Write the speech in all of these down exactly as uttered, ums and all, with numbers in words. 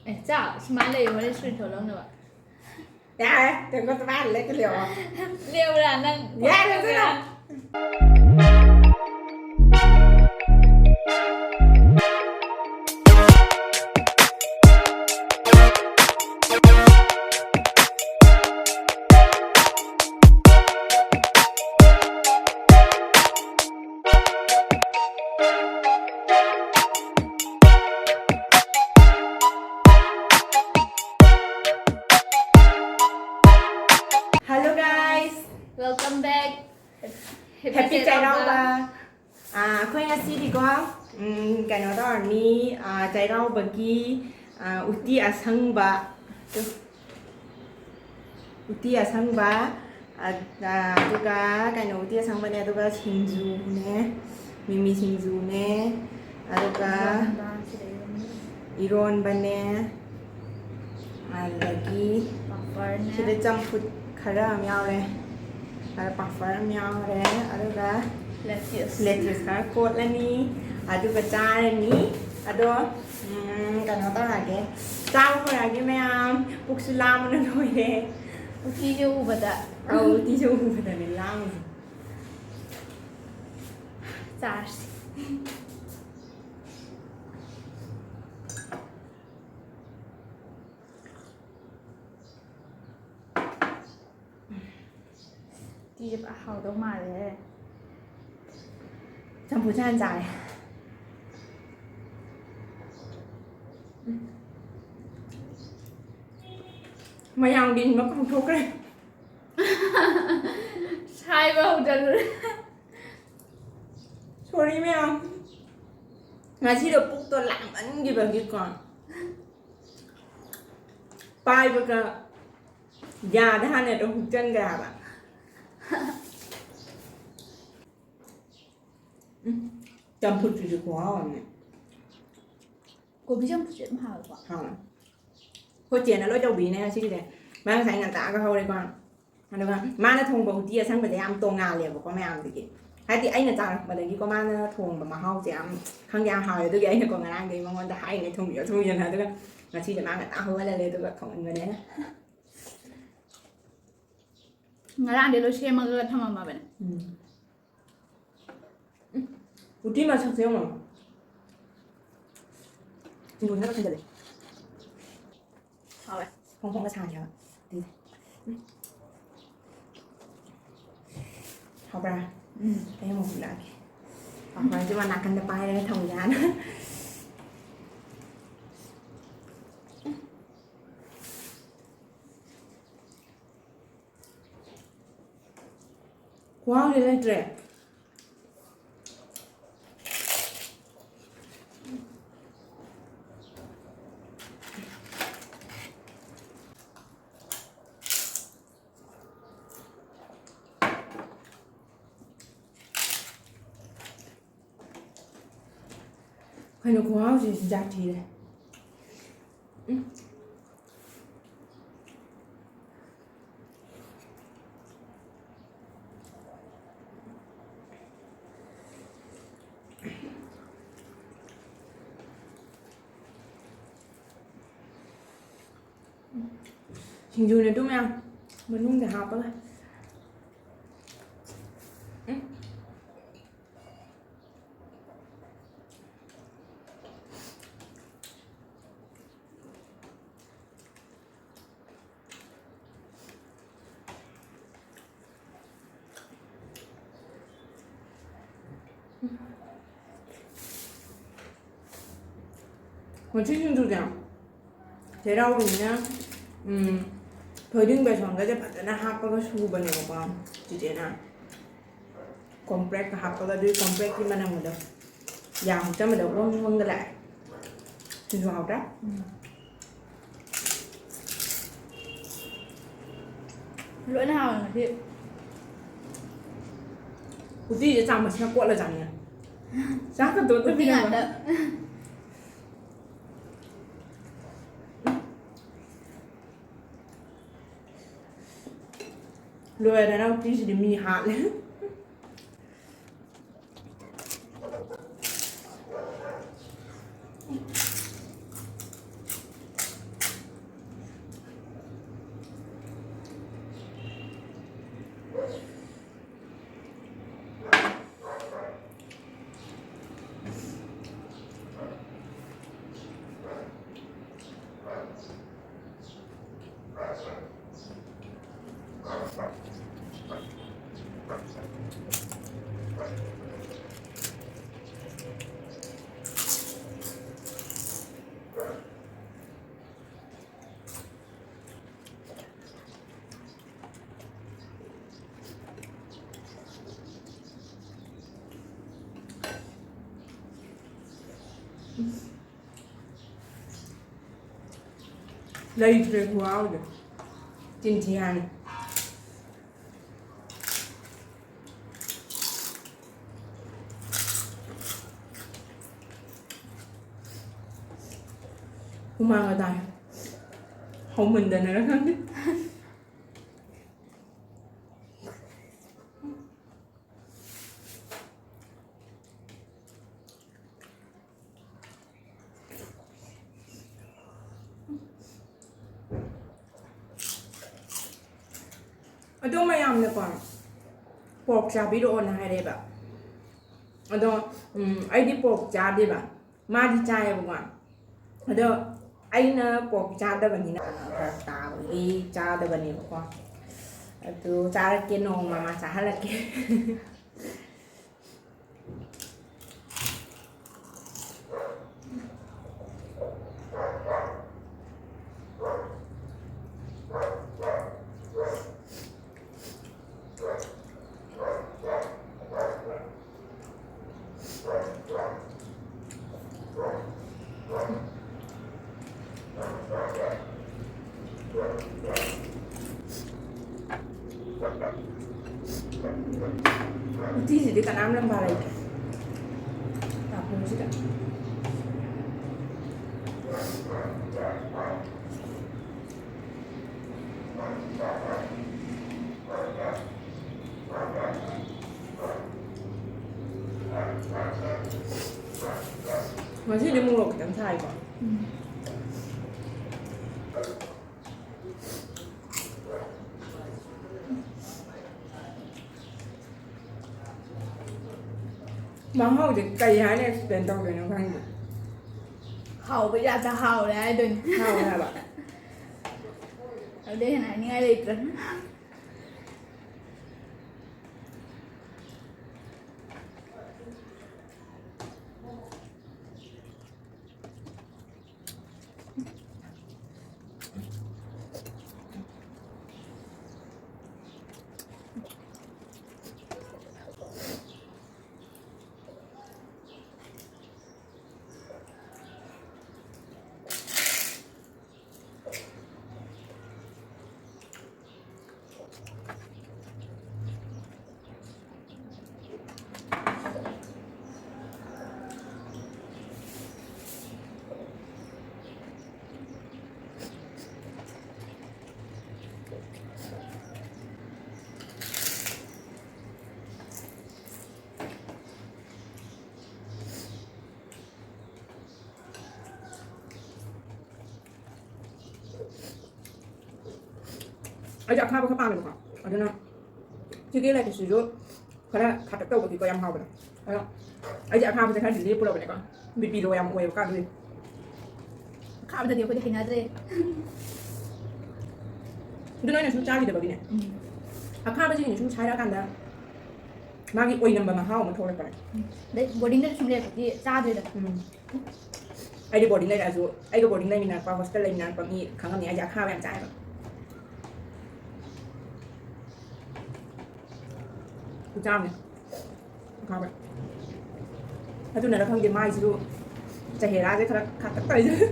ꯑꯦ, ꯆꯥꯎ, ꯁꯨꯃꯥꯏꯅ ꯂꯩꯌꯨ, ꯍꯣꯔꯦꯟ ꯁ꯭ꯀ꯭ꯔꯤꯟ ꯁꯣꯠ ꯂꯧꯅꯕ꯫ ꯌꯥꯔꯦ, ꯇꯦꯡꯀꯣꯠꯇꯣ ꯄꯥꯏꯔ ꯂꯦꯞꯇ ꯂꯩꯌꯣ꯫ ꯂꯦꯞꯄꯨꯔꯥ ꯅꯪ? ꯌꯥꯔꯦ, ꯆꯠꯂꯣ꯫ Hello guys, welcome back. Happy ꯆꯩꯔꯥꯎꯕ꯫ ꯑꯥ, ꯑꯩꯈꯣꯏ ꯉꯁꯤꯗꯤꯀꯣ, ꯎꯝ, ꯀꯩꯅꯣ ꯇꯧꯔꯅꯤ, ꯑꯥ, ꯆꯩꯔꯥꯎꯕꯒꯤ, ꯑꯥ, ꯎꯇꯤ ꯑꯁꯪꯕ, ꯎꯇꯤ ꯑꯁꯪꯕ, ꯑ-, ꯑꯗꯨꯒ ꯀꯩꯅꯣ, ꯎꯇꯤ ꯑꯁꯪꯕꯅꯦ, ꯑꯗꯨꯒ ꯁꯤꯡꯖꯨꯅꯦ, ꯃꯤꯃꯤ ꯁꯤꯡꯖꯨꯅꯦ, ꯑꯗꯨꯒ ꯏꯔꯣꯟꯕ, ꯁꯤꯗ ꯏꯔꯣꯟꯕ꯫ ꯏꯔꯣꯟꯕꯅꯦ, ꯑꯗꯒꯤ ꯄꯥꯐꯔꯅꯦ꯫ ꯁꯤꯗ ꯆꯝꯐꯨꯠ ꯈꯔ ꯑꯃ ꯌꯥꯎꯔꯦ, ꯑꯗ ꯄꯥꯐꯔ ꯑꯃ ꯌꯥꯎꯔꯦ, ꯑꯗꯨꯒ lettuce꯫ Lettuce ꯈꯔ ꯀꯣꯠꯂꯅꯤ, ꯑꯗꯨꯒ ꯆꯥꯔꯅꯤ꯫ ꯑꯗꯣ, ꯎꯝ, ꯀꯩꯅꯣ ꯇꯧꯔꯛꯑꯒꯦ, ꯆꯥꯕ ꯍꯧꯔꯛꯑꯒꯦ ꯃꯌꯥꯝ, ꯄꯨꯛꯁꯨ ꯂꯥꯝꯕꯅ ꯂꯣꯏꯔꯦ꯫ ꯎꯇꯤꯁꯦ ꯎꯕꯗ꯫ ꯑꯧ, ꯎꯇꯤꯁꯦ ꯎꯕꯗꯅꯦ ꯂꯥꯝꯃꯤꯁꯦ꯫ ꯆꯥꯔꯁꯤ꯫ ꯎꯇꯤꯁꯦ ꯐꯖ ꯍꯥꯎꯗꯧ ꯃꯥꯜꯂꯦ꯫ ꯆꯝꯐꯨꯠꯁꯦ ꯍꯥꯟꯅ ꯆꯥꯔꯦ꯫ ꯎꯝ꯫ ꯃꯌꯥꯝꯒꯤ ꯏꯟꯕ ꯀꯥꯎꯊꯣꯛꯈ꯭ꯔꯦ꯫ ꯁꯥꯏꯕ ꯍꯧꯖꯤꯜꯂꯨꯔꯦ꯫ Sorry ꯃꯌꯥꯝ꯫ ꯉꯁꯤꯗꯣ ꯄꯨꯛꯇꯣ ꯂꯥꯝꯃꯟꯈꯤꯕꯒꯤꯀꯣ꯫ ꯄꯥꯏꯕꯒ ꯌꯥꯗ ꯍꯥꯟꯅ ꯑꯗꯨꯝ ꯍꯨꯛꯆꯟꯈ꯭ꯔꯦ ꯍꯥꯏꯕ꯫ ꯎꯝ, ꯆꯝꯐꯨꯠꯁꯤꯁꯨ ꯈꯨꯍꯥꯎ ꯑꯃꯅꯦ꯫ ꯀꯣꯕꯤ ꯆꯝꯐꯨꯠꯁꯦ ꯑꯗꯨꯝ ꯍꯥꯎꯋꯦꯀꯣ꯫ ꯍꯥꯎꯋꯦ꯫ ꯑꯩꯈꯣꯏ ꯆꯦꯅ ꯂꯣꯏ ꯇꯧꯕꯤꯅꯦ ꯉꯁꯤꯒꯤꯗꯤ꯫ ꯃꯥ ꯉꯁꯥꯏ ꯉꯟꯇꯥꯒ ꯍꯧꯔꯦꯀꯣ꯫ ꯑꯗꯨꯒ ꯃꯥꯅ ꯊꯣꯡꯕ ꯎꯇꯤ ꯑꯁꯪꯕꯁꯦ ꯌꯥꯝ ꯇꯣꯡꯉꯥꯜꯂꯦꯕꯀꯣ ꯃꯌꯥꯝꯗꯒꯤ꯫ ꯍꯥꯏꯗꯤ ꯑꯩꯅ ꯆꯥꯔꯛꯄꯗꯒꯤꯀꯣ ꯃꯥꯅ ꯊꯣꯡꯕ ꯃꯍꯥꯎꯁꯦ ꯌꯥꯝ ꯈꯪꯗꯦ, ꯌꯥꯝ ꯍꯥꯎꯋꯦ꯫ ꯑꯗꯨꯒꯤ ꯑꯩꯅꯀꯣ ꯉꯔꯥꯡꯗꯒꯤ ꯃꯉꯣꯟꯗ ꯍꯥꯏꯔꯤꯅꯦ, "ꯊꯣꯡꯕꯤꯌꯣ, ꯊꯣꯡꯕꯤꯌꯣꯅ"꯫ ꯑꯗꯨꯒ ꯉꯁꯤꯁꯦ ꯃꯥ ꯉꯟꯇꯥ ꯍꯧꯒꯠꯍꯜꯂꯦ ꯑꯗꯨꯒ ꯊꯣꯡꯍꯟꯕꯅꯦ꯫ ꯉꯔꯥꯡꯗꯤ ꯂꯣꯏ ꯁꯦꯝꯃꯒ ꯊꯝꯃꯝꯃꯕꯅꯦ꯫ ꯎꯝ꯫ ꯎꯝ꯫ ꯎꯇꯤ ꯃꯁꯛꯁꯦ ꯌꯦꯡꯉꯣ꯫ ꯁꯤꯡꯖꯨꯁꯤꯅ ꯈꯟꯖꯜꯂꯦ꯫ ꯍꯥꯎꯋꯦ꯫ ꯐꯣꯡ ꯐꯣꯡꯒ ꯁꯥꯔꯤ ꯍꯥꯏꯕ꯫ ꯎꯝ꯫ ꯍꯥꯎꯕ꯭ꯔꯥ? ꯎꯝ꯫ ꯑꯩ ꯑꯃꯨꯛ ꯍꯨꯜꯂꯛꯑꯒꯦ꯫ ꯄꯥꯐꯔꯁꯦ ꯃꯥ ꯅꯥꯀꯟꯗ ꯄꯥꯏꯔꯒ ꯊꯝꯒꯦ ꯍꯥꯟꯅ꯫ ꯈꯨꯍꯥꯎꯗꯤ ꯂꯩꯇ꯭ꯔꯦ꯫ ꯀꯩꯅꯣ ꯈꯨꯍꯥꯎꯁꯦ ꯖꯥꯠ ꯊꯤꯔꯦ꯫ ꯎꯝ꯫ ꯁꯤꯡꯖꯨꯅꯦ ꯑꯗꯨ ꯃꯌꯥꯝ ꯃꯅꯨꯡꯗ ꯍꯥꯞꯄꯒ꯫ ꯎꯝ꯫ ꯉꯁꯤ ꯁꯤꯡꯖꯨꯁꯦ ꯆꯩꯔꯥꯎꯕꯅꯤꯅ, ꯎꯝ, ꯊꯣꯏꯗꯤꯡ ꯕꯦꯁꯣꯟꯒꯁꯦ ꯐꯖꯅ ꯍꯥꯞꯄꯒ ꯁꯨꯕꯅꯦꯕꯀꯣ ꯆꯤꯆꯦꯅ꯫ ꯀꯣꯝꯄ꯭ꯔꯦꯛꯀ ꯍꯥꯞꯄꯒ, ꯑꯗꯨꯒꯤ ꯀꯣꯝꯄ꯭ꯔꯦꯛꯀꯤ ꯃꯅꯝꯒꯗꯣ ꯌꯥꯝ ꯆꯝꯕꯗ ꯋꯪ ꯋꯪꯒ ꯂꯥꯛꯑꯦ꯫ ꯁꯤꯡꯖꯨ ꯍꯥꯎꯇ꯭ꯔꯥ? ꯎꯝ꯫ ꯂꯣꯏꯅ ꯍꯥꯎꯋꯦ ꯉꯁꯤ꯫ ꯎꯇꯤꯁꯦ ꯆꯥꯃꯁꯅ ꯀꯣꯠꯂ ꯆꯥꯅꯤꯡꯉꯦ꯫ ꯆꯥꯛꯀ ꯎꯇꯤ ꯇꯣꯠꯇꯕꯤꯗꯀꯣ꯫ ꯉꯥꯛꯇ꯫ ꯂꯣꯏꯔꯦ, ꯅꯪ ꯎꯇꯤꯁꯤꯗꯤ ꯃꯤ ꯍꯥꯠꯂꯦ꯫ ꯂꯩꯇ꯭ꯔꯦ ꯈꯨꯍꯥꯎꯗꯣ꯫ ꯆꯤꯟꯊꯤ ꯍꯥꯏꯅꯤ꯫ ꯍꯨꯃꯥꯡꯒ ꯇꯥꯏ꯫ ꯍꯧꯃꯟꯗꯅꯔ ꯈꯪꯗꯦ꯫ ꯑꯗꯣ ꯃꯌꯥꯝꯅꯀꯣ, pork ꯆꯥꯕꯤꯔꯛꯑꯣꯅ ꯍꯥꯏꯔꯛꯑꯦꯕ꯫ ꯑꯗꯣ, ꯎꯝ, ꯑꯩꯗꯤ pork ꯆꯥꯗꯦꯕ꯫ ꯃꯥꯗꯤ ꯆꯥꯏꯌꯦꯕꯀꯣ꯫ ꯑꯗꯣ ꯑꯩꯅ pork ꯆꯥꯗꯕꯅꯤꯅ ꯐꯔꯛ ꯇꯥꯕꯒꯤ ꯆꯥꯗꯕꯅꯦꯕꯀꯣ꯫ ꯑꯗꯨ ꯆꯥꯔꯛꯀꯦ ꯅꯣꯡꯃ, ꯃꯥ ꯆꯥꯍꯜꯂꯛꯀꯦ꯫ ꯎꯇꯤꯁꯤꯗꯤ ꯀꯅꯥꯝ ꯂꯝꯕꯥ ꯂꯩꯇ꯭ꯔꯦ꯫ ꯇꯥꯡꯈꯨꯜꯁꯤꯗ꯫ ꯉꯁꯤꯗꯤ ꯃꯣꯔꯣꯛ ꯈꯤꯇꯪ ꯁꯥꯏꯀꯣ꯫ ꯎꯝ꯫ ꯃꯍꯥꯎꯁꯦ ꯀꯔꯤ ꯍꯥꯏꯅ explain ꯇꯧꯗꯣꯏꯅꯣ ꯈꯪꯗꯦ꯫ ꯍꯥꯎꯕ ꯌꯥꯗ ꯍꯥꯎꯔꯦ ꯍꯥꯏꯗꯣꯏꯅꯤ꯫ ꯍꯥꯎꯔꯦ ꯍꯥꯏꯕ꯫ ꯑꯗꯨꯗꯩ ꯍꯦꯟꯅ ꯍꯥꯏꯅꯤꯡꯉꯥꯏ ꯂꯩꯇ꯭ꯔꯦ꯫ ꯑꯩꯁꯦ ꯑꯈꯥꯕ ꯈꯔ ꯄꯥꯝꯃꯦꯕꯀꯣ꯫ ꯑꯗꯨꯅ ꯁꯤꯒꯤ ꯂꯩꯀꯨꯁꯤꯁꯨ ꯈꯔ ꯈꯥꯇꯛ ꯇꯧꯕꯒꯤꯀꯣ ꯌꯥꯝ ꯍꯥꯎꯕꯗꯣ꯫ ꯑꯗꯣ ꯑꯩꯁꯦ ꯑꯈꯥꯕꯁꯦ ꯈꯔꯗꯤ ꯂꯦꯞꯄꯨꯔꯕꯅꯦꯀꯣ꯫ ꯕꯤ ꯄꯤ ꯂꯣ ꯌꯥꯝ ꯑꯣꯏꯌꯦꯕ ꯀꯥꯟꯗꯨꯗꯤ꯫ ꯑꯈꯥꯕꯗꯗꯤ ꯑꯩꯈꯣꯏꯗꯤ ꯍꯩꯅꯗ꯭ꯔꯦ꯫ ꯑꯗꯨ ꯅꯣꯏꯅ ꯁꯨꯝ ꯆꯥꯈꯤꯗꯕꯒꯤꯅꯦ꯫ ꯎꯝ꯫ ꯑꯈꯥꯕꯁꯤꯡꯁꯦ ꯁꯨꯝ ꯁꯥꯏꯔꯛꯑꯀꯥꯟꯗ ꯃꯥꯒꯤ ꯑꯣꯏꯅꯝꯕ ꯃꯍꯥꯎ ꯑꯃ ꯊꯣꯛꯂꯛꯄꯅꯦ꯫ ꯎꯝ꯫ ꯑꯗꯩ ꯕꯣꯔꯗꯤꯡꯗꯁꯨ ꯁꯨꯝ ꯂꯩꯔꯛꯄꯗꯤ ꯆꯥꯗ꯭ꯔꯦꯗ꯫ ꯎꯝ꯫ ꯑꯩꯗꯤ ꯕꯣꯔꯗꯤꯡ ꯂꯩꯔꯛꯑꯁꯨ, ꯑꯩꯒ ꯕꯣꯔꯗꯤꯡ ꯂꯩꯃꯤꯟꯅꯔꯛꯄ, ꯍꯣꯁꯇꯦꯜ ꯂꯩꯃꯤꯟꯅꯔꯛꯄ ꯃꯤ ꯈꯪꯉꯝꯅꯤ, ꯑꯩꯁꯦ ꯑꯈꯥꯕ ꯌꯥꯝ ꯆꯥꯏꯌꯦꯕ꯫ ꯈꯨꯆꯥꯝꯅꯦ꯫ ꯑꯈꯥꯕ꯫ ꯑꯗꯨꯅꯔ ꯈꯪꯗꯦ, ꯃꯥꯏꯁꯤꯁꯨ ꯆꯍꯦꯔꯥꯁꯦ ꯈꯔ ꯈꯥꯇꯛ ꯇꯧꯔꯤꯁꯦ꯫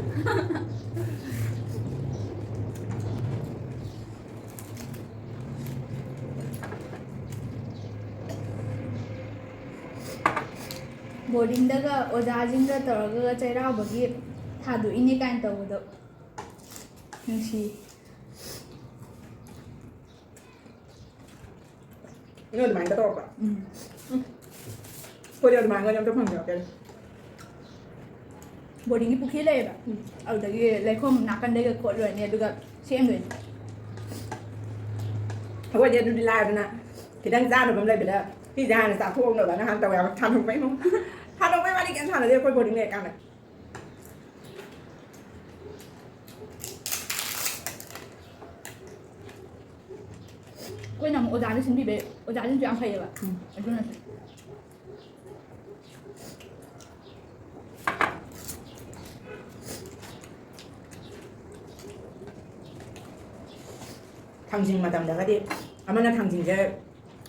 ꯕꯣꯔꯗꯤꯡꯗꯒ ꯑꯣꯖꯥꯁꯤꯡꯒ ꯇꯧꯔꯒ ꯆꯩꯔꯥꯎꯕꯒꯤ ꯊꯥꯗꯣꯛꯏꯅꯦ ꯀꯥꯏꯅ ꯇꯧꯕꯗꯣ ꯅꯨꯡꯁꯤ꯫ ꯅꯣꯏ ꯑꯗꯨꯃꯥꯏꯅ ꯇꯧꯔꯛꯄ꯭ꯔꯥ? ꯎꯝ꯫ ꯎꯝ꯫ ꯑꯩꯈꯣꯏꯗꯤ ꯑꯗꯨꯃꯥꯏꯅꯒꯗꯤ ꯑꯝꯇ ꯐꯪꯖꯔꯛꯇꯦ꯫ ꯕꯣꯔꯗꯤꯡꯒꯤ ꯄꯨꯈ꯭ꯔꯤ ꯂꯩꯌꯦꯕ꯫ ꯎꯝ꯫ ꯑꯗꯨꯗꯒꯤ ꯂꯩꯈꯣꯝ ꯅꯥꯀꯟꯗꯩꯒ ꯈꯣꯠꯂꯨꯔꯅꯤ, ꯑꯗꯨꯒ ꯁꯦꯝꯗꯣꯏꯅꯤ꯫ ꯑꯩꯈꯣꯏꯗꯤ ꯑꯗꯨꯗꯤ ꯂꯥꯏꯔꯗꯅ, ꯈꯤꯇꯪ ꯆꯥꯅꯕ ꯑꯃ ꯂꯩꯕꯗ ꯁꯤꯁꯦ ꯍꯥꯟꯅ ꯆꯥꯊꯣꯛꯍꯧꯅꯕ ꯅꯍꯥꯟ ꯇꯧꯋꯦ ꯍꯥꯏꯕ꯫ ꯊꯥꯗꯣꯛꯄꯩ ꯃꯑꯣꯡ-, ꯊꯥꯗꯣꯛꯄꯩ ꯋꯥꯔꯤ ꯀꯩꯝ ꯁꯥꯟꯅꯗꯦ ꯑꯩꯈꯣꯏ ꯕꯣꯔꯗꯤꯡ ꯂꯩꯔꯀꯥꯟꯗ꯫ ꯑꯩꯈꯣꯏꯅ ꯑꯃꯨꯛ ꯑꯣꯖꯥꯅ ꯁꯤꯟꯕꯤꯕꯩ, ꯑꯣꯖꯥꯁꯤꯡꯁꯨ ꯌꯥꯝ ꯐꯩꯌꯦꯕ꯫ ꯎꯝ꯫ ꯑꯗꯨꯅꯁꯨ꯫ ꯊꯥꯡꯖꯤꯡ ꯃꯇꯝꯗꯒꯗꯤ ꯑꯃꯅ ꯊꯥꯡꯖꯤꯡꯁꯦ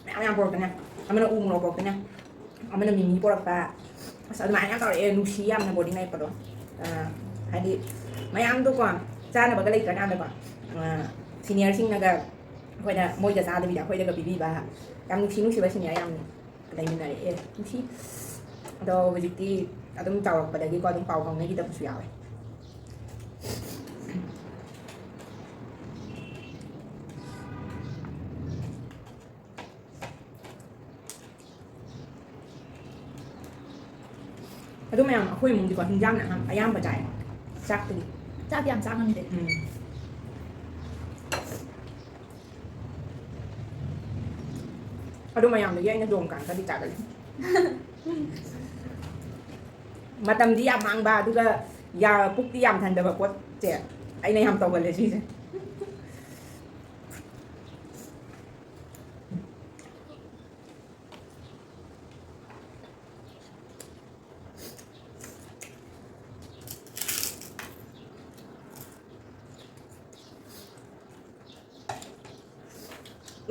ꯃꯌꯥꯝ ꯃꯌꯥꯝ ꯄꯣꯔꯛꯇꯅꯦ, ꯑꯃꯅ ꯎ ꯃꯣꯔꯣꯛ ꯄꯣꯔꯛꯇꯅꯦ, ꯑꯃꯅ ꯃꯤꯃꯤ ꯄꯣꯔꯛꯄ꯫ ꯑꯁ, ꯑꯗꯨꯃꯥꯏꯅ ꯌꯥꯝ ꯇꯧꯔꯛꯑꯦ, ꯅꯨꯡꯁꯤ ꯌꯥꯝꯅ ꯕꯣꯔꯗꯤꯡ ꯂꯩꯔꯛꯄꯗꯣ꯫ ꯑ, ꯍꯥꯏꯗꯤ ꯃꯌꯥꯝꯗꯣꯀꯣ, ꯆꯥꯅꯕꯒ ꯂꯩꯇ꯭ꯔꯀꯥꯟꯗꯀꯣ, ꯑ, ꯁꯤꯅꯤꯌꯔꯁꯤꯡꯅꯒ ꯑꯩꯈꯣꯏꯗ, ꯃꯣꯏꯗ ꯆꯥꯗꯕꯤꯗ ꯑꯩꯈꯣꯏꯗꯒ ꯄꯤꯕꯤꯕ, ꯌꯥꯝ ꯅꯨꯡꯁꯤ ꯅꯨꯡꯁꯤꯕ ꯁꯤꯅꯤꯌꯔ ꯌꯥꯝ ꯂꯩꯃꯤꯟꯅꯔꯛꯑꯦ, ꯅꯨꯡꯁꯤ꯫ ꯑꯗꯣ ꯍꯧꯖꯤꯛꯇꯤ ꯑꯗꯨꯝ ꯆꯥꯎꯔꯛꯄꯗꯒꯤꯀꯣ ꯑꯗꯨꯝ ꯄꯥꯎ ꯐꯥꯎꯅꯈꯤꯗꯕꯁꯨ ꯌꯥꯎꯋꯦ꯫ ꯑꯗꯨ ꯃꯌꯥꯝ ꯑꯩꯈꯣꯏ ꯏꯃꯨꯡꯗꯤꯀꯣ ꯍꯤꯟꯖꯥꯡꯅ ꯑꯌꯥꯝ-, ꯑꯌꯥꯝꯕ ꯆꯥꯏ, ꯆꯥꯛꯇꯒꯤ꯫ ꯆꯥꯛꯇꯤ ꯌꯥꯝ ꯆꯥ ꯉꯝꯗꯦ꯫ ꯎꯝ꯫ ꯑꯗꯨ ꯃꯌꯥꯝꯗꯨꯒꯤ ꯑꯩꯅ ꯗꯣꯡ ꯀꯥꯟ ꯈꯔꯗꯤ ꯆꯥꯒꯜꯂꯤ꯫ ꯃꯇꯝꯗꯤ ꯌꯥꯝ ꯃꯥꯡꯕ, ꯑꯗꯨꯒ ꯌꯥ-, ꯄꯨꯛꯇꯤ ꯌꯥꯝ ꯊꯟꯗꯕ ꯄꯣꯠꯁꯦ ꯑꯩꯅ ꯌꯥꯝ ꯇꯧꯒꯜꯂꯦ ꯁꯤꯁꯦ꯫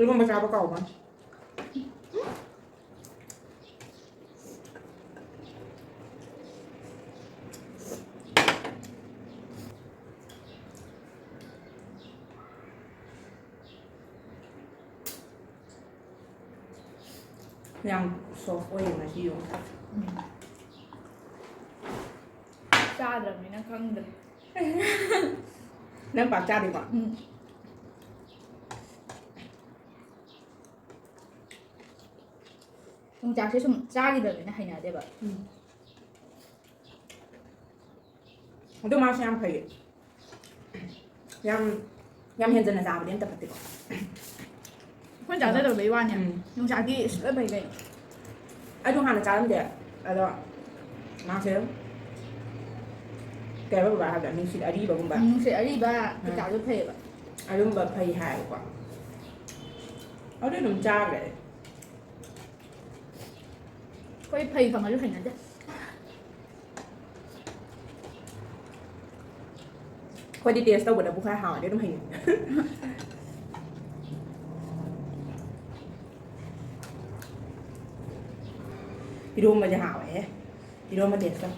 ꯏꯔꯣꯝꯕ ꯆꯥꯕ ꯀꯥꯎꯕ꯫ ꯌꯥꯝ soft ꯑꯣꯏꯌꯦ ꯉꯁꯤ ꯌꯣꯡꯆꯥꯛ꯫ ꯆꯥꯗ꯭ꯔꯕꯅꯤꯅ ꯈꯪꯗ꯭ꯔꯦ꯫ ꯅꯪ ꯄꯥꯛ ꯆꯥꯗꯦꯀꯣ? ꯎꯝ꯫ ꯌꯣꯡꯆꯥꯛꯁꯦ ꯁꯨꯝ ꯆꯥꯈꯤꯗꯕꯅꯤꯅ ꯍꯩꯅꯗꯦꯕ꯫ ꯎꯝ꯫ ꯑꯗꯨ ꯃꯥꯁꯨ ꯌꯥꯝ ꯐꯩꯌꯦ꯫ ꯌꯥꯝ, ꯌꯥꯝ ꯍꯦꯟꯖꯟꯅ ꯆꯥꯕꯗꯤ ꯑꯝꯇ ꯐꯠꯇꯦꯀꯣ꯫ ꯑꯩꯈꯣꯏ ꯆꯥꯖꯗꯕꯩ ꯋꯥꯅꯦ꯫ ꯎꯝ꯫ ꯌꯣꯡꯆꯥꯛꯇꯤ ꯏꯁ ꯂꯣꯏ ꯐꯩ ꯀꯩꯅꯣ꯫ ꯑꯩꯁꯨ ꯍꯥꯟꯅ ꯆꯥꯔꯝꯗꯦ꯫ ꯑꯗꯣ ꯃꯥꯁꯦ ꯀꯩ ꯍꯥꯏꯕ ꯕꯕꯥ ꯍꯥꯏꯕꯗ ꯅꯨꯡꯁꯤꯠ ꯑꯔꯤꯕꯒꯨꯝꯕ꯫ ꯎꯝ, ꯅꯨꯡꯁꯤꯠ ꯑꯔꯤꯕ ꯎꯝ꯫ ꯀꯩꯀꯥꯁꯨ ꯐꯩꯌꯦꯕ꯫ ꯑꯗꯨꯝꯕ ꯐꯩ ꯍꯥꯏꯌꯦꯕꯀꯣ꯫ ꯑꯗꯨ ꯑꯗꯨꯝ ꯆꯥꯈ꯭ꯔꯦ꯫ ꯑꯩꯈꯣꯏ ꯐꯩ ꯈꯪꯉꯁꯨ ꯍꯩꯅꯗꯦ꯫ ꯑꯩꯈꯣꯏꯗꯤ taste ꯇꯧꯕꯗꯕꯨ ꯈꯔ ꯍꯥꯎꯔꯗꯤ ꯑꯗꯨꯝ ꯍꯩꯅꯩ꯫ ꯏꯔꯣꯝꯕꯁꯦ ꯍꯥꯎꯋꯦꯍꯦ꯫ ꯏꯔꯣꯝꯕ taste ꯇꯧ꯫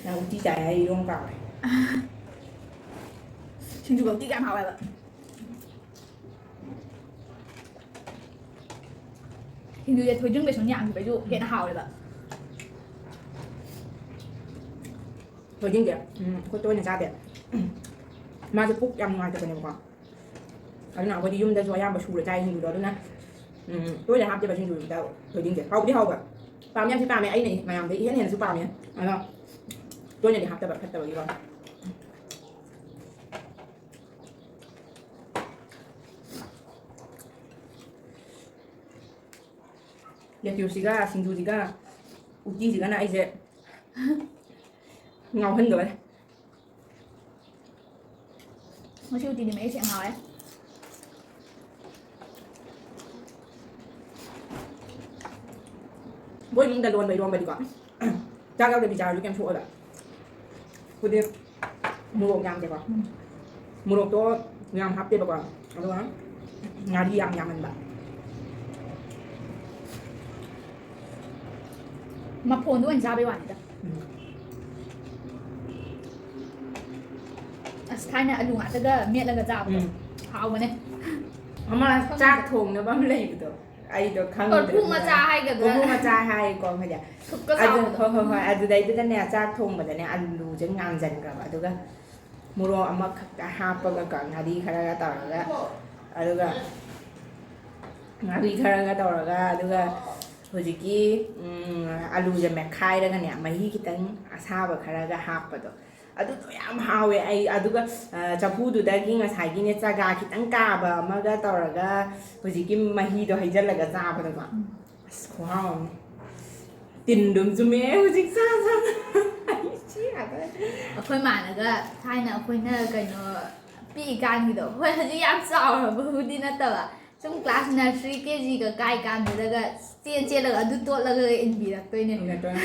ꯅꯪ ꯎꯇꯤ ꯆꯥꯏ ꯍꯥꯏ ꯏꯔꯣꯝꯕ ꯀꯥꯎꯔꯦ꯫ ꯁꯤꯡꯖꯨ ꯎꯇꯤꯒ ꯌꯥꯝ ꯍꯥꯎꯋꯦꯕ꯫ ꯁꯤꯡꯖꯨꯁꯦ ꯊꯣꯏꯗꯤꯡ ꯕꯦꯁꯣꯟ ꯌꯥꯝꯈꯤꯕꯩꯁꯨ ꯍꯦꯟꯅ ꯍꯥꯎꯋꯦꯕ꯫ ꯊꯣꯏꯗꯤꯡꯁꯦ, ꯎꯝ, ꯑꯩꯈꯣꯏ ꯇꯣꯏꯅ ꯆꯥꯗꯦ꯫ ꯃꯥꯁꯦ ꯄꯨꯛ ꯌꯥꯝ ꯅꯨꯡꯉꯥꯏꯇꯕꯅꯦꯕꯀꯣ꯫ ꯑꯗꯨꯅ ꯑꯩꯈꯣꯏꯗꯤ ꯌꯨꯝꯗꯁꯨ ꯑꯌꯥꯝꯕ ꯁꯨꯔ ꯆꯥꯏ ꯁꯤꯡꯖꯨꯗꯣ꯫ ꯑꯗꯨꯅ, ꯎꯝ, ꯇꯣꯏꯅ ꯍꯥꯞꯇꯦꯕ ꯁꯤꯡꯖꯨꯗ ꯊꯣꯏꯗꯤꯡꯁꯦ꯫ ꯍꯥꯎꯕꯨꯗꯤ ꯍꯥꯎꯕ꯫ ꯄꯥꯝꯗꯤ ꯌꯥꯝ ꯊꯤ ꯄꯥꯝꯃꯦ꯫ ꯑꯩꯅ ꯃꯌꯥꯝꯗꯩ ꯏꯍꯦꯟ ꯍꯦꯟꯅꯁꯨ ꯄꯥꯝꯃꯦ꯫ ꯑꯗꯣ ꯇꯣꯏꯅꯗꯤ ꯍꯥꯞꯇꯕ ꯐꯠꯇꯕꯒꯤ ꯋꯥꯅꯤ꯫ ꯂꯦꯇ꯭ꯌꯨꯁꯁꯤꯒ ꯁꯤꯡꯖꯨꯁꯤꯒ ꯎꯇꯤꯁꯤꯒꯅ ꯑꯩꯁꯦ ꯉꯥꯎꯍꯟꯗꯣꯔꯦ꯫ ꯉꯁꯤ ꯎꯇꯤꯗꯤ ꯃꯌꯦꯛ ꯁꯦꯡꯅ ꯍꯥꯎꯋꯦ꯫ ꯃꯣꯏ ꯏꯃꯨꯡꯗ ꯂꯣꯟꯕ ꯏꯔꯣꯝꯕꯗꯤꯀꯣ, ꯆꯥꯛ ꯌꯥꯎꯗꯕꯤ ꯆꯥꯔꯁꯨ ꯀꯩꯝ ꯁꯣꯛꯑꯣꯏꯕ꯫ ꯑꯩꯈꯣꯏꯗꯤ ꯃꯣꯔꯣꯛ ꯌꯥꯝꯗꯦꯀꯣ꯫ ꯎꯝ꯫ ꯃꯣꯔꯣꯛꯇꯣ ꯌꯥꯝ ꯍꯥꯞꯇꯦꯕꯀꯣ, ꯑꯗꯨꯒ ꯉꯥꯔꯤ ꯌꯥꯝ ꯌꯥꯝꯍꯟꯕ꯫ ꯃꯐꯣꯟꯗꯣ ꯑꯣꯏꯅ ꯆꯥꯕꯩ ꯋꯥꯅꯤꯗ꯫ ꯎꯝ꯫ ꯑꯁ, ꯊꯥꯏꯅ ꯑꯂꯨ ꯉꯥꯛꯇꯒ ꯃꯦꯠꯂꯒ ꯆꯥꯕꯗꯣ꯫ ꯎꯝ꯫ ꯍꯥꯎꯕꯅꯦ꯫ ꯑꯃ ꯈꯪꯗꯦ꯫ ꯆꯥꯛ ꯊꯣꯡꯅꯕ ꯑꯃ ꯂꯩꯕꯗꯣ, ꯑꯩꯗꯣ ꯈꯪꯗ꯭ꯔꯦ꯫ ꯀꯣꯔꯐꯨ ꯃꯆꯥ ꯍꯥꯏꯒꯗ꯭ꯔꯥ? ꯀꯣꯔꯐꯨ ꯃꯆꯥ ꯍꯥꯏꯀꯣ, ꯍꯥꯏꯗꯤ꯫ ꯊꯨꯞꯀ ꯑꯗꯨ, ꯆꯥꯎꯕꯗꯣ꯫ ꯍꯣꯏ, ꯍꯣꯏ, ꯍꯣꯏ꯫ ꯑꯗꯨꯗꯩꯗꯨꯗꯅꯦ, ꯆꯥꯛ ꯊꯣꯡꯕꯗꯅꯦ ꯑꯂꯨꯁꯦ ꯉꯥꯟꯖꯟꯈ꯭ꯔꯕ, ꯑꯗꯨꯒ ꯃꯣꯔꯣꯛ ꯑꯃꯈꯛꯇ ꯍꯥꯞꯄꯒ ꯀꯣ, ꯉꯥꯔꯤ ꯈꯔꯒ ꯇꯧꯔꯒ, ꯑꯗꯨꯒ ꯉꯥꯔꯤ ꯈꯔꯒ ꯇꯧꯔꯒ, ꯑꯗꯨꯒ ꯍꯧꯖꯤꯛꯀꯤ, ꯎꯝ, ꯑꯂꯨꯁꯦ ꯃꯦꯠꯈꯥꯏꯔꯒꯅꯦ, ꯃꯍꯤ ꯈꯤꯇꯪ ꯑꯁꯥꯕ ꯈꯔꯒ ꯍꯥꯞꯄꯗꯣ, ꯑꯗꯨꯗꯣ ꯌꯥꯝ ꯍꯥꯎꯋꯦ꯫ ꯑꯩ ꯑꯗꯨꯒ, ꯑ, ꯆꯐꯨꯗꯨꯗꯒꯤ ꯉꯁꯥꯏꯒꯤꯅꯦ, ꯆꯒꯥ ꯈꯤꯇꯪ ꯀꯥꯕ ꯑꯃꯒ ꯇꯧꯔꯒ ꯍꯧꯖꯤꯛꯀꯤ ꯃꯍꯤꯗꯣ ꯍꯩꯖꯤꯜꯂꯒ ꯆꯥꯕꯗꯣꯀꯣ꯫ ꯎꯝ꯫ ꯑꯁ, ꯈꯨꯍꯥꯎ ꯑꯃꯅꯤ꯫ ꯇꯤꯟ ꯑꯗꯨꯝ ꯆꯨꯝꯃꯦ ꯍꯧꯖꯤꯛ ꯆꯥ ꯆꯥ꯫ ꯑꯩ ꯁꯤ ꯉꯥꯛꯇ꯫ ꯑꯩꯈꯣꯏ ꯃꯥꯅꯒ ꯊꯥꯏꯅ ꯑꯩꯈꯣꯏꯅ ꯀꯩꯅꯣ ꯄꯤꯛꯏꯀꯥꯟꯒꯤꯗꯣ, ꯍꯣꯏ, ꯍꯧꯖꯤꯛ ꯌꯥꯝ ꯆꯥꯎꯔꯕꯕꯨꯗꯤ ꯅꯠꯇꯕ, ꯁꯨꯝ class nursery, K G ꯒ ꯀꯥꯏ ꯀꯥꯟꯗꯨꯗꯒ ꯆꯦꯟ ꯆꯦꯜꯂꯒ ꯑꯗꯨ ꯇꯣꯠꯂꯒ ꯏꯟꯕꯤꯔꯛꯇꯣꯏꯅꯦ꯫ ꯏꯟꯕꯤꯔꯛꯇꯣꯏꯅꯦ꯫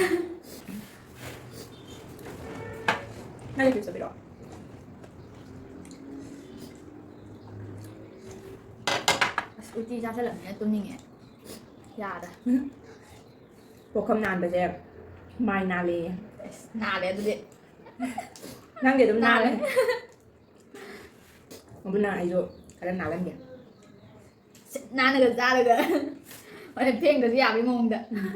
ꯅꯪꯒꯤ juice ꯇꯣ ꯄꯤꯔꯛꯑꯣ꯫ ꯑꯁ, ꯎꯇꯤ ꯆꯥꯁꯜꯂꯛꯄꯅꯤꯅ ꯇꯨꯝꯅꯤꯡꯉꯦ꯫ ꯌꯥꯗ꯫ ꯄꯨꯈꯝ ꯅꯥꯟꯕꯁꯦ ꯃꯥꯏ ꯅꯥꯜꯂꯦꯌꯦ꯫ ꯑꯁ, ꯅꯥꯜꯂꯦ ꯑꯗꯨꯗꯤ꯫ ꯅꯪꯗꯤ ꯑꯗꯨꯝ ꯅꯥꯜꯂꯦ꯫ ꯅꯥꯜꯂꯦ꯫ ꯑꯗꯨꯅ ꯑꯩꯁꯨ ꯈꯔ ꯅꯥꯜꯍꯟꯒꯦ꯫ ꯁꯤꯠ ꯅꯥꯟꯅꯒ ꯆꯥꯔꯒ ꯍꯣꯔꯦꯟ ꯐꯦꯡꯗ꯭ꯔꯁꯨ ꯌꯥꯕꯒꯤ ꯃꯑꯣꯡꯗ꯫ ꯎꯝ꯫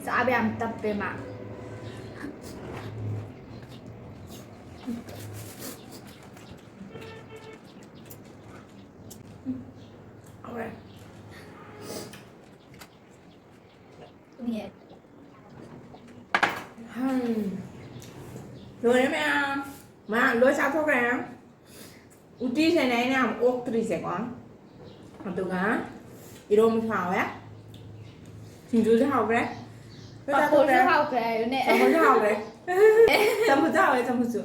ꯆꯥꯕ ꯌꯥꯝ ꯇꯞꯄꯦ ꯃꯥ꯫ ꯍꯥꯎꯔꯦ꯫ ꯍꯝ꯫ ꯂꯣꯏꯔꯦ ꯃꯌꯥꯝ꯫ ꯃꯥ ꯂꯣꯏ ꯆꯥꯊꯣꯛꯈ꯭ꯔꯦ꯫ ꯎꯇꯤꯁꯤꯅꯦ ꯑꯩꯅ ꯌꯥꯝ ꯑꯣꯛꯇ꯭ꯔꯤꯁꯦꯀꯣ꯫ ꯑꯗꯨꯒ ꯏꯔꯣꯝꯕꯁꯨ ꯍꯥꯎꯋꯦ, ꯁꯤꯡꯖꯨꯁꯨ ꯍꯥꯎꯈ꯭ꯔꯦ, ꯄꯥꯐꯣꯔꯁꯨ ꯍꯥꯎꯈ꯭ꯔꯦ ꯍꯥꯏꯌꯨꯅꯦ꯫ ꯆꯥꯐꯝꯁꯨ ꯍꯥꯎꯈ꯭ꯔꯦ꯫ ꯆꯝꯐꯨꯠꯁꯨ ꯍꯥꯎꯋꯦ, ꯆꯝꯐꯨꯠꯁꯨ꯫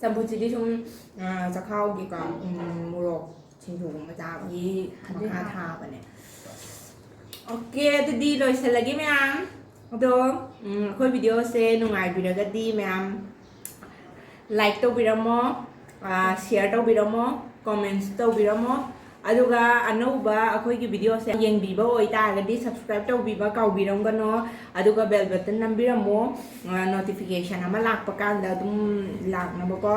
ꯆꯝꯐꯨꯠꯁꯤꯗꯤ ꯁꯨꯝ, ꯑ, ꯆꯈꯥꯎꯒꯤꯀꯣ, ꯎꯝ, ꯃꯣꯔꯣꯛ ꯁꯤꯡꯖꯨꯒꯨꯝꯕ ꯆꯥꯕꯒꯤ ꯃꯈꯥ ꯊꯥꯕꯅꯦ꯫ ꯑꯣꯀꯦ, ꯑꯗꯨꯗꯤ ꯂꯣꯏꯁꯤꯜꯂꯒꯦ ꯃꯌꯥꯝ꯫ ꯑꯗꯣ, ꯎꯝ, ꯑꯩꯈꯣꯏ ꯚꯤꯗꯤꯑꯣꯁꯦ ꯅꯨꯡꯉꯥꯏꯕꯤꯔꯒꯗꯤ ꯃꯌꯥꯝ like ꯇꯧꯕꯤꯔꯝꯃꯣ, ꯑ, share ꯇꯧꯕꯤꯔꯝꯃꯣ, comments ꯇꯧꯕꯤꯔꯝꯃꯣ꯫ ꯑꯗꯨꯒ ꯑꯅꯧꯕ ꯑꯩꯈꯣꯏꯒꯤ ꯚꯤꯗꯤꯑꯣꯁꯦ ꯌꯦꯡꯕꯤꯕ ꯑꯣꯏꯇꯥꯔꯒꯗꯤ subscribe ꯇꯧꯕꯤꯕ ꯀꯥꯎꯕꯤꯔꯝꯒꯅꯣ꯫ ꯑꯗꯨꯒ bell button ꯅꯝꯕꯤꯔꯝꯃꯣ, ꯑ, notification ꯑꯃ ꯂꯥꯛꯄ ꯀꯥꯟꯗ ꯑꯗꯨꯝ ꯂꯥꯛꯅꯕꯀꯣ꯫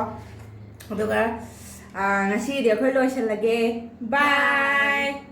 ꯑꯗꯨꯒ, ꯑ, ꯉꯁꯤꯒꯤꯗꯤ ꯑꯩꯈꯣꯏ ꯂꯣꯏꯁꯤꯜꯂꯒꯦ꯫ Bye!